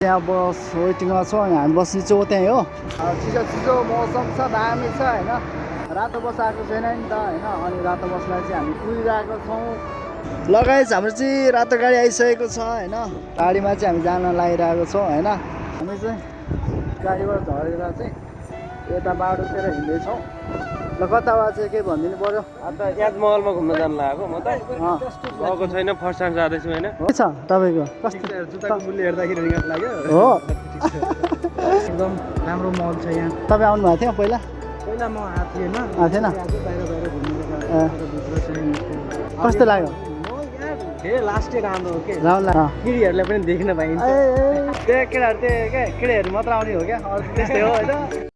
यहाँ बस वेटिङमा छौँ हामी बस्ने चाहिँ त्यहीँ हो चिसो चिसो मौसम छ दामी छ होइन रातो बस आएको छैन नि त होइन अनि रातो बसलाई चाहिँ हामी कुदिरहेको छौँ लगाइस हाम्रो चाहिँ रातो गाडी आइसकेको छ होइन गाडीमा चाहिँ हामी जान लागिरहेको छौँ होइन हामी चाहिँ गाडीबाट झरेर चाहिँ यता बाटोतिर हिँड्दैछौँ ल कता भए चाहिँ केही भनिदिनु पर्यो अन्त यादमहलमा घुम्न जानु लागेको म त गएको छैन फर्स्ट टाइम जाँदैछु होइन के छ तपाईँको कस्तो जुत्ताको मूल्य हेर्दाखेरि रिङ्गट लाग्यो हो एकदम राम्रो मल छ यहाँ तपाईँ आउनु भएको थियो पहिला पहिला म आएको थिएँ थिएन बाहिर घुम्नु कस्तो लाग्यो लास्ट इयर राम्रो हो के राउन्ड केटीहरूलाई पनि देख्न पाइन्छ त्यही केटाहरू त्यही क्या केटीहरू मात्र आउने हो क्या अरू त्यस्तै हो होइन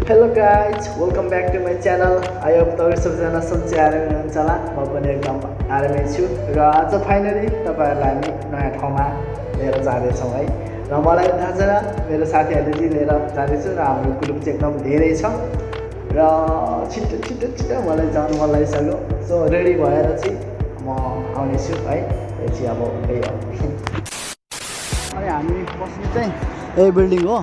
hello guys welcome back to my channel I hope तपाईँ सबैजना सन्चै आरामै हुनुहुन्छ होला म पनि एकदम आरामै छु र आज फाइनली तपाईँहरूलाई हामी नयाँ ठाउँमा लिएर जाँदैछौँ है र मलाई थाहा छैन मेरो साथीहरूले चाहिँ लिएर जाँदैछु र हाम्रो ग्रुप चाहिँ एकदम धेरै छ र छिटो छिटो छिटो मलाई जानु मन लागिसक्यो सो रेडी भएर चाहिँ म आउनेछु है यो चाहिँ अब त्यही हो अनि हामी बस्ने चाहिँ यही बिल्डिङ हो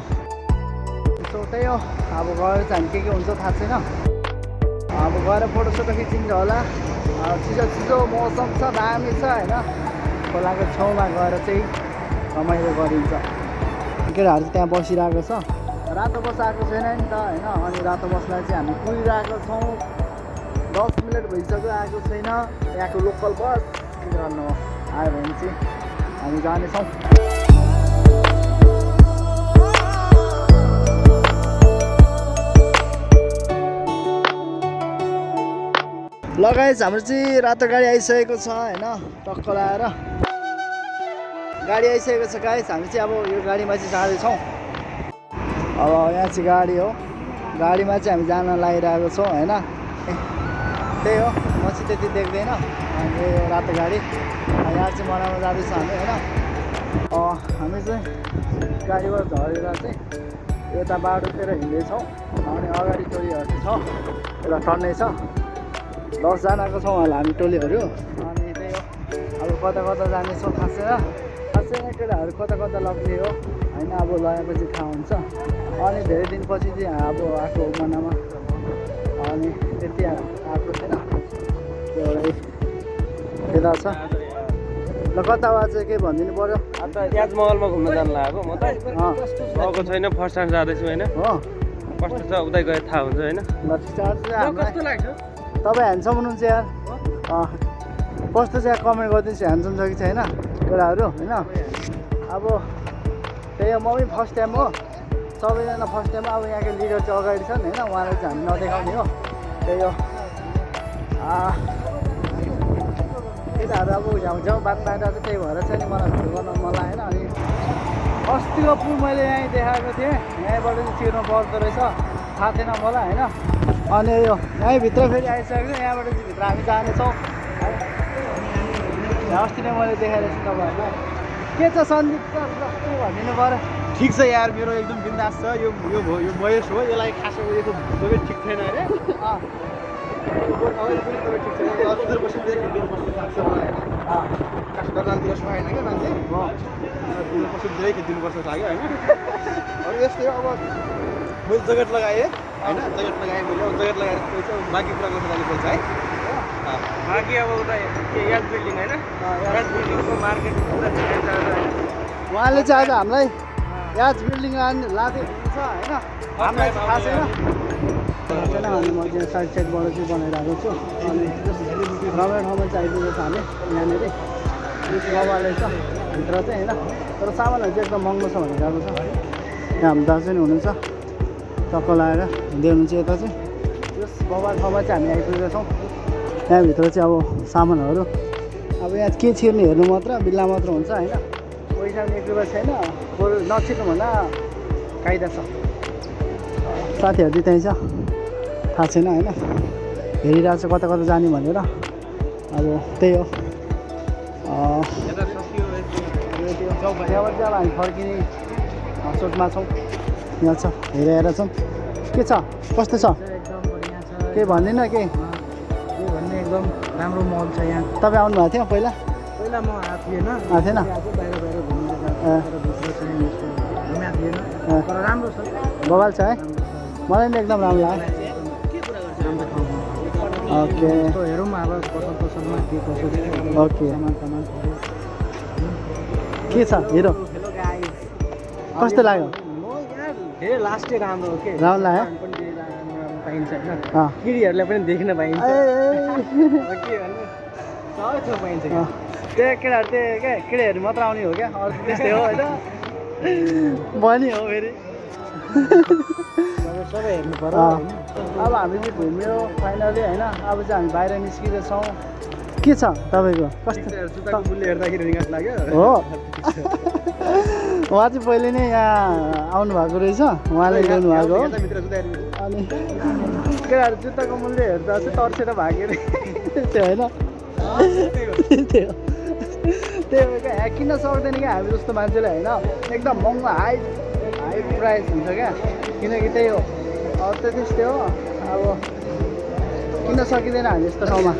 सो त्यही हो अब गएर चाहिँ हामी के हुन्छ थाहा छैन अब गएर फोटोसोटो खिचिन्छ होला चिसो चिसो मौसम छ दामी छ होइन खोलाको छेउमा गएर चाहिँ रमाइलो गरिन्छ केटाहरू चाहिँ त्यहाँ बसिरहेको छ रातो बस आएको छैन नि त होइन अनि रातो बसलाई चाहिँ हामी कुदिरहेको छौँ 10 मिनट भइसक्यो आएको छैन यहाँको लोकल बस के गर्नु आयो भने चाहिँ हामी जानेछौँ लगाइस हाम्रो चाहिँ रातो गाडी आइसकेको छ होइन टक्क लाएर गाडी आइसकेको छ गाइस हामी चाहिँ अब यो गाडीमा चाहिँ जाँदैछौँ अब यहाँ चाहिँ गाडी हो गाडीमा चाहिँ हामी जान लागिरहेको छौँ होइन त्यही हो म चाहिँ त्यति देख्दैन अनि यो रातो गाडी यहाँ चाहिँ बनाउन जाँदैछौँ हामी होइन हामी चाहिँ गाडीबाट झरेर चाहिँ यता बाटोतिर हिँड्दैछौँ अनि अगाडि टोलीहरू छ एउटा टर्नै छ 10 जनाको छौँ होला हामी टोलीहरू अनि त्यही हो अब कता कता जानेछौँ थाहा छैन केटाहरू कता कता लग्ने हो होइन अब लगाएपछि थाहा हुन्छ अनि धेरै दिनपछि चाहिँ अब आएको महिनामा अनि त्यति आएको छैन त्यो एउटा यता छ ल कता भए चाहिँ केही भनिदिनु पर्यो अन्त यादमहलमा घुम्न जानु लागेको म त गएको छैन फर्स्ट टाइम जाँदैछु होइन हो कस्तो छ उतै गए थाहा हुन्छ होइन ल कस्तो लाग्छ तपाईँ ह्यान्डसम हुनुहुन्छ यार कस्तो चाहिँ कमेन्ट गरिदिनुहोस् ह्यान्डसम छ कि छैन केटाहरू होइन अब त्यही हो म पनि फर्स्ट टाइम हो सबैजना फर्स्ट टाइम अब यहाँको लिडर चाहिँ अगाडि छन् होइन उहाँलाई चाहिँ हामी नदेखाउने हो त्यही हो केटाहरू अब झ्याउझ्याउ बात बाहिर चाहिँ त्यही भएर चाहिँ नि मलाई भिडियो गर्न मन लागेन अनि अस्तिको पुल मैले यहीँ देखाएको थिएँ यहीँबाट चाहिँ चिर्नु पर्दो रहेछ थाहा थिएन मलाई होइन अनि यो यहीँभित्र फेरि आइसक्यो यहाँबाट चाहिँ भित्र हामी जानेछौँ अस्ति नै मैले देखाएको छु तपाईँहरूलाई के छ सन्दीप के भनिदिनु पऱ्यो ठिक छ यार मेरो एकदम बिन्दास छ यो बयस हो यसलाई खास गरेको सबै ठिक छैन अरे दर्जातिर सुहाएन क्या मान्छे धेरै खिचिदिनुपर्छ लाग्यो होइन अरू यस्तै हो अब मैले जगत लगाएँ होइन जगत लगाएँ मैले जगत लगाएर पैसा बाँकी कुरा गर्नु लागि पैसा है बाँकी अब उता याद बिल्डिङ होइन याद बिल्डिङको मार्केट पुरा उहाँले चाहिँ आज हामीलाई याद बिल्डिङ लाँदै हुन्छ होइन हामीलाई थाहा छैन अनि म चाहिँ साइड साइडबाट चाहिँ बनाइरहेको छु अनि रमाइलो ठाउँमा चाहिँ आइपुगेको छ हामी यहाँनिर मोबाइल छ भित्र चाहिँ होइन तर सामानहरू चाहिँ एकदम महँगो छ भनेर गएको छ यहाँ हाम्रो दाजु नि हुनुहुन्छ टक्क लगाएर हिँड्दै हुनुहुन्छ यता चाहिँ यस मोबाइल ठाउँमा चाहिँ हामी आइपुगेका छौँ यहाँभित्र चाहिँ अब सामानहरू अब यहाँ के छिर्ने हेर्नु मात्र बिल्ला मात्र हुन्छ होइन पैसा पनि 1 रुपियाँ छैन बरु नछिर्नु भन्दा कायदा छ साथीहरू चाहिँ त्यहीँ छ थाहा छैन होइन हेरिरहेको छ कता कता जाने भनेर अब त्यही हो त्यहाँबाट चाहिँ अब हामी फर्किने सोचमा छौँ यहाँ छ हेरेर छौँ के छ कस्तो छ केही भन्दैन के भन्ने एकदम राम्रो मल छ यहाँ। तपाईँ आउनुभएको थियो पहिला? पहिला म आएको थिएन। आएको थिएन? आज बाहिर बाहिर घुम्नु अँ। भित्र चाहिँ यस्तो घुमेको थिएन। अँ। तर राम्रो छ। बवाल छ है? राम्रो छ। मलाई पनि एकदम राम्रो लाग्यो। राम्रो ठाउँमा। ओके यस्तो हेरौँ अब पसल पसलमा के कसो छ। ओके। सामान के छ हिरो? Hello guys. कस्तो लाग्यो? म यार धेरै लास्टै राम्रो हो के। राम्रो लाग्यो? काम पनि धेरै राम्रो पाइन्छ होइन। अँ। किरीहरूलाई पनि देख्न पाइन्छ। ए, अब के भन्नु सबै ठाउँ पाइन्छ क्या। त्यो केटाहरू त्यो क्या केटाहरू मात्र आउने हो क्या अरू त्यस्तै हो होइन बनी हो फेरि अब सबै हेर्नु पर्यो अँ। होइन। अब हामी चाहिँ घुम्यो फाइनली होइन अब चाहिँ हामी बाहिर निस्किँदैछौँ के छ तपाईँको जुत्ताको मूल्य हेर्दाखेरि रिङ्गास लाग्यो हो उहाँ चाहिँ पहिले नै यहाँ आउनु भएको रहेछ उहाँले ल्याउनु भएको हो मित्र जुत्ता हेर्नु अनि केटाहरू जुत्ताको मूल्य हेर्दा चाहिँ तर्सेर भागेर त्यो होइन त्यही हो त्यही हो क्या किन्न सक्दैन क्या हामी जस्तो मान्छेले होइन एकदम महँगो हाई हाई प्राइस हुन्छ क्या किनकि त्यही हो अब त त्यस्तै हो अब किन्न सकिँदैन हामी यस्तो ठाउँमा